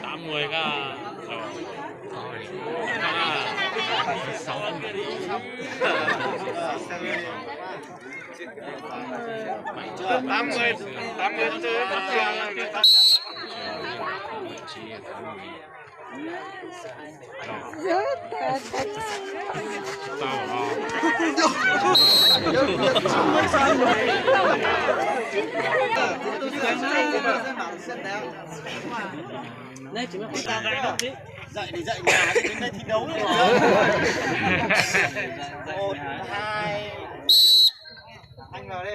Tám mươi các. Tám mươi, tám mươi tư. Dạy thì dạy nhà chứ đến đây thi đấu nữa. Một, hai. Anh vào đi.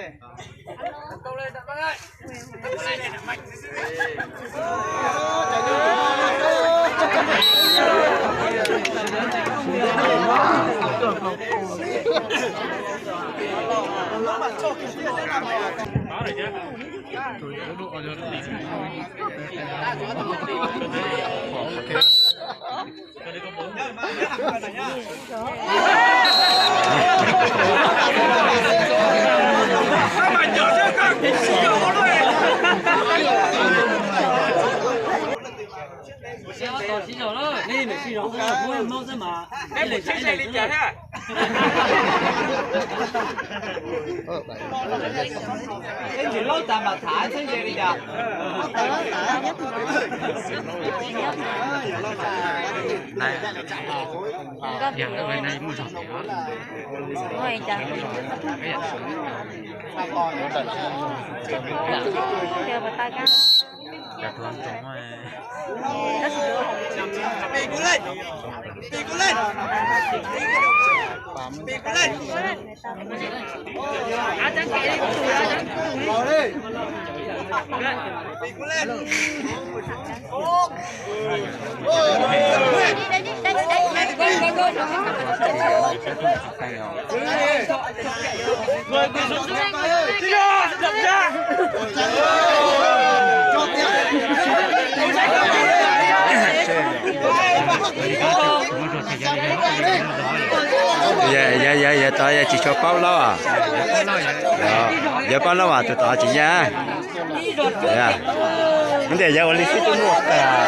Txheeb ze li cas thiab? Txheeb ze li cas? Yog, yog, yog tod yog tsis tshua paub laub. Yog paub laub as tus tod tsis nyiam. Ntawm yog ua li xwb twb muaj tas.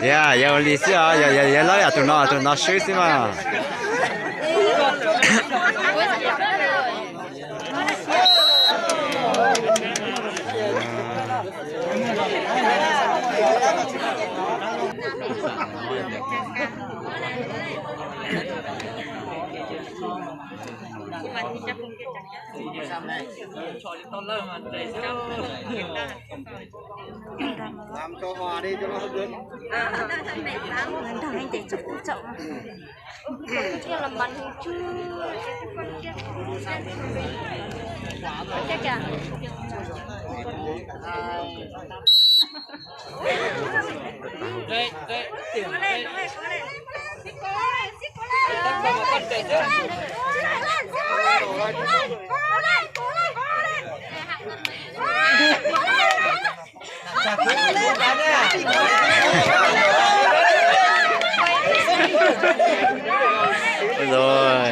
Yog, yog ua li xwb os, yog, yog, yog laub yog tus no, tus no swb xwb mas. Làm cho hòa đi cho nó hấp dẫn. Làm bằng hình chữ. Chắc chắn. Rồi.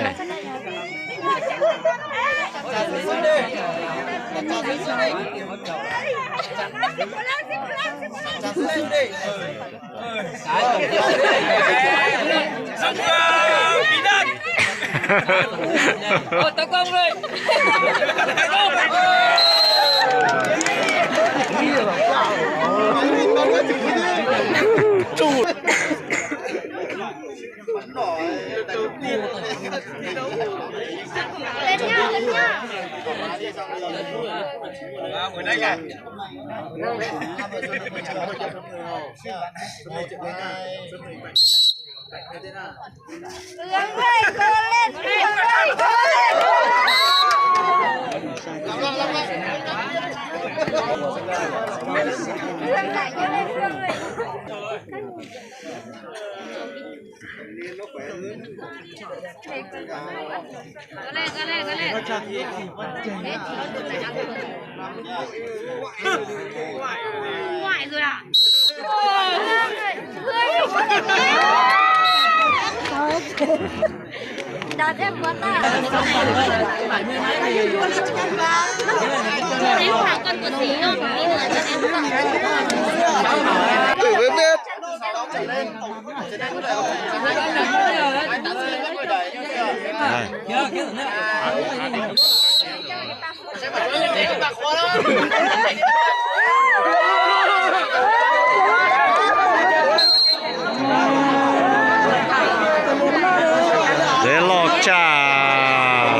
Dev loj tshaj.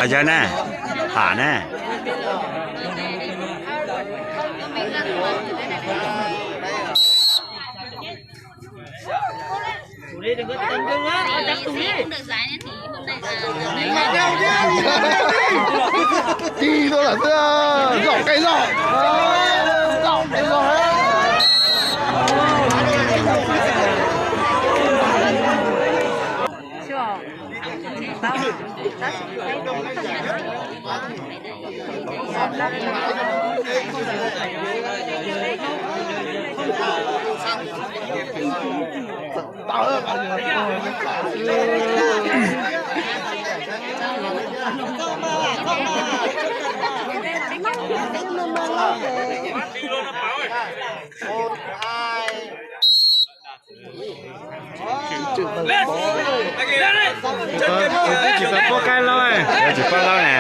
Yawg na, ham na. Tig tuaj lawm xwb, zaum qe zog, zaum qe zog. Tsis tau pub qaib laub, tsis pub laub na.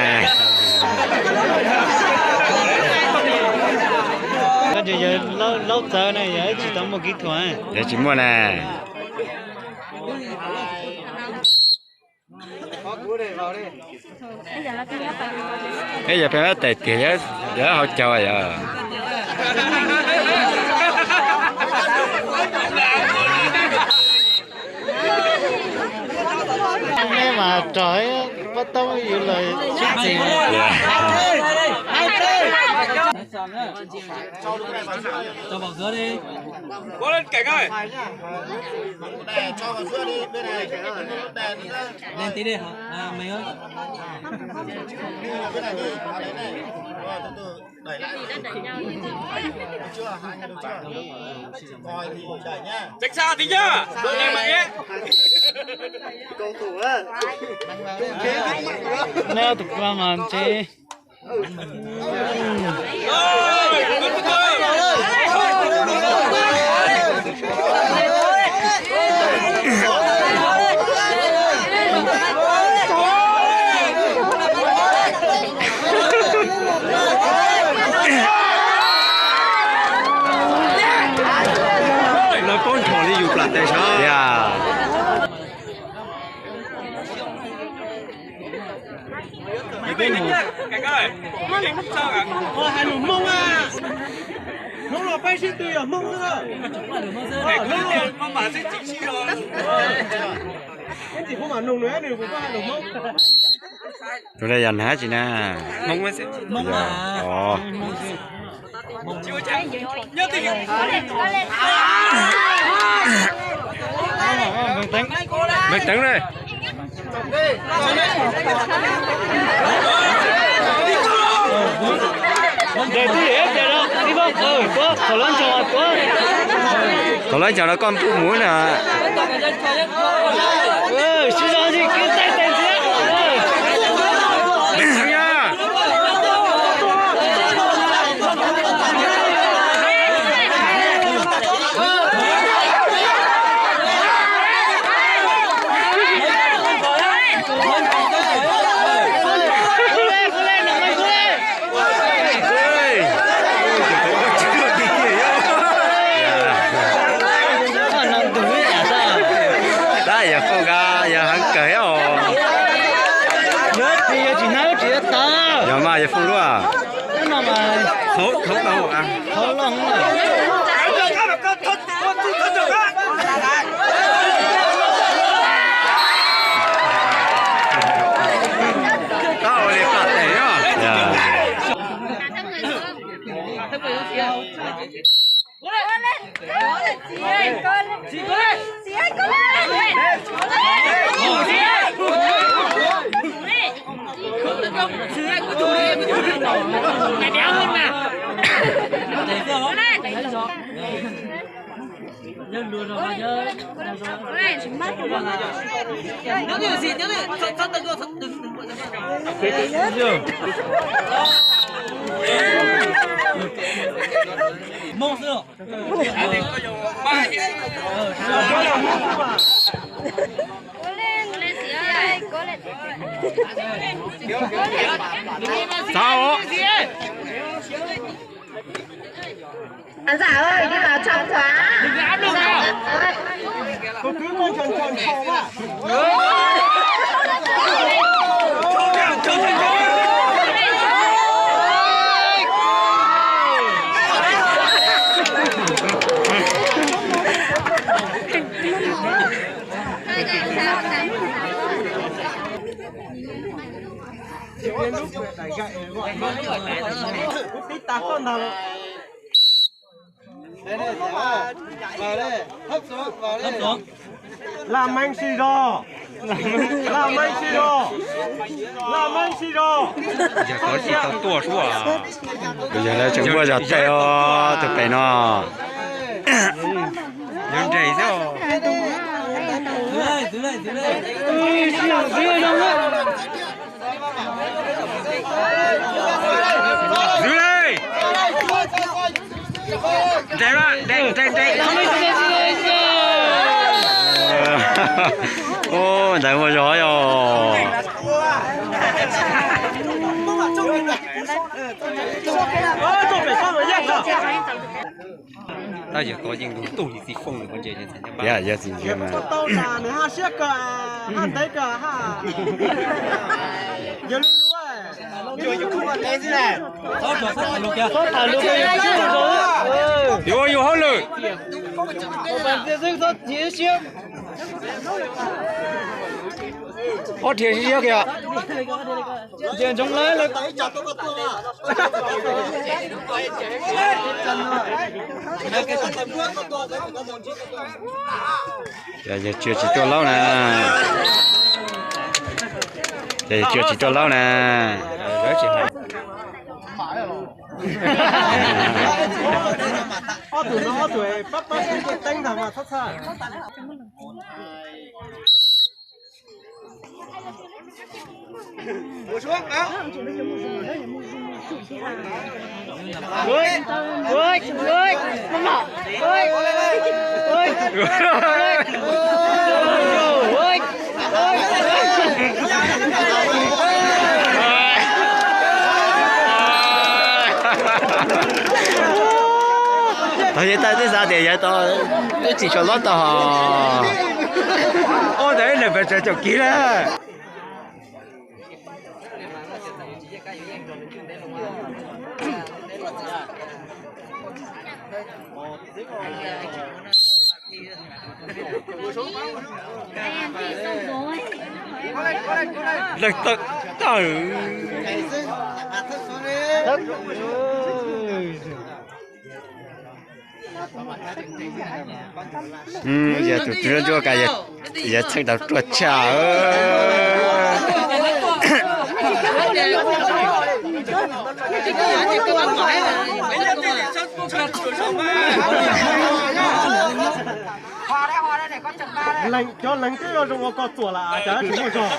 Koj ces yog laub txawv na, yog tsis tau muaj kỹ thuật. Yog tsis muaj na. Eb, yog peb tais tiag, yog hauv caug yog. Nej mas rog pob toob yus los sib txis. Lên tí đi. À, mình ơi. Tránh xa tí nhá. Đội này mà nhé. Neb tus kua mas ntshe. Lawv paub nrho li yus plam tes sab. Hais lus Hmoob, Hmoob los peb sib tw yog Hmoob xwb. Ib txhij Hmoob mam nug nws, nws kuj hais lus Hmoob. Tus no yog nab tsi na? Yog, o. Meej Teev ne. Thaum lawv ncaug no koj pub mus na. Tab yog foom nqa yog heev kawg os. Yog mas yog foom luaj. Txav os. Khán giả ơi, đi vào trong khóa. Laj Meeb sib zog, Laj Meeb sib zog, Laj Meeb sib zog. Yog tau tsis tau tuaj suab. Yog lawv tseem muaj zog tes os tus pem no. Yog nres xwb. Zwm li. Nres, nres, nres, nres. Ntawd muaj zog yog. Tab yog tod yeej nkaus tug li txiv fooj no. Yog txiv ntsia mas. Yuav ua yus hauj lwm. Ob dhia sib siab kiag. Ces ntsoov lawv lawv. Ces yawg Tsua tsis tuaj laub na. Ces yawg Tsua tsis tuaj laub na. Ob tug no ob tug pab pab teeb ntag mas txhob txhawj. Tau yawg tau twb xav tias yawg tau twb tsis tshua lob tau hos. Ua ntawd ib leeg pes tsawg caum kis na. Leej tawm tawm. Yog tus ntsuag ka yog txheej tau ruaj tshaj. Cov leeg twb zoo ua koj txuam lawm cas tsis muaj zog.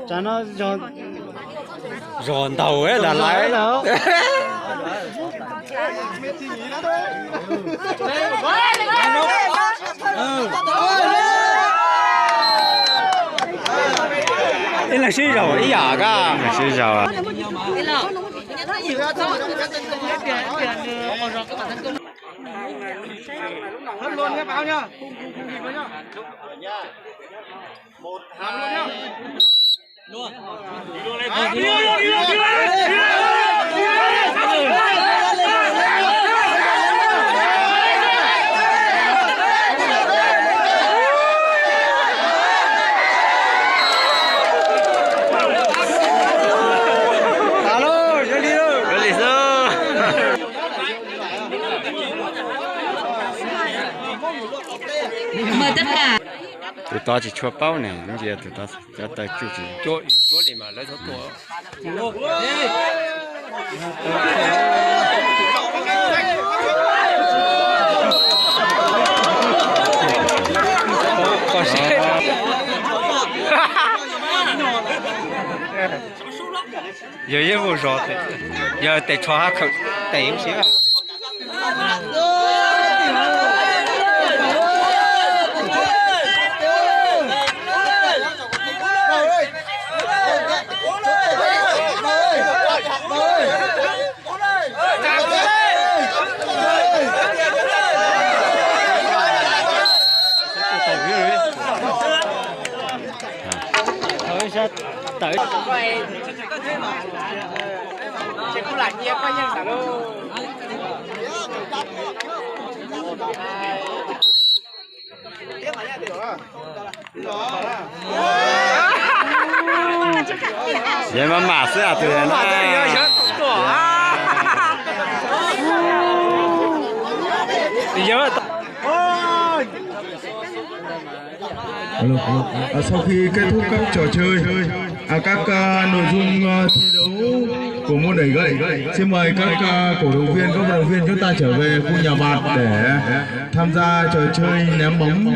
Tsam no zog ntaus lawm. Ib leeg sib zaum ib yam koj. Sib zaum. Tus tod tsis tshua paub ne, ntsia tus tod cov taw tsuj tsis. Yog ib vuag zog, yog tes tsho hab khawm tes ub si. Yog maj mam xwb tus no. Alo, alo. À, sau khi kết thúc các trò chơi, à, các, à, nội dung, à, thi đấu của môn đẩy gậy, xin mời các, à, cổ động viên, các vận động viên chúng ta trở về khu nhà bạt để tham gia trò chơi ném bóng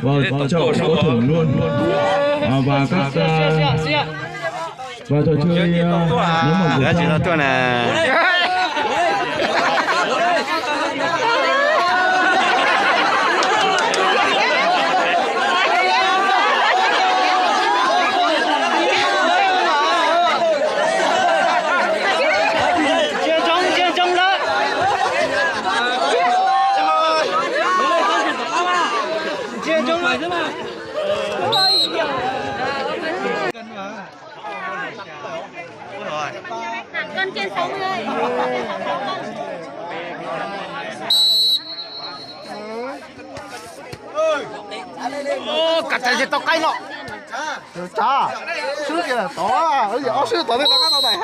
vào chậu có thưởng luôn. À, và các, à, và trò chơi, à, ném bóng của Tsis tau tuaj na. Kav tsij tau qaib no. Tsav, swb kiag tod, ob swb tod thiaj tau qaib tau daim.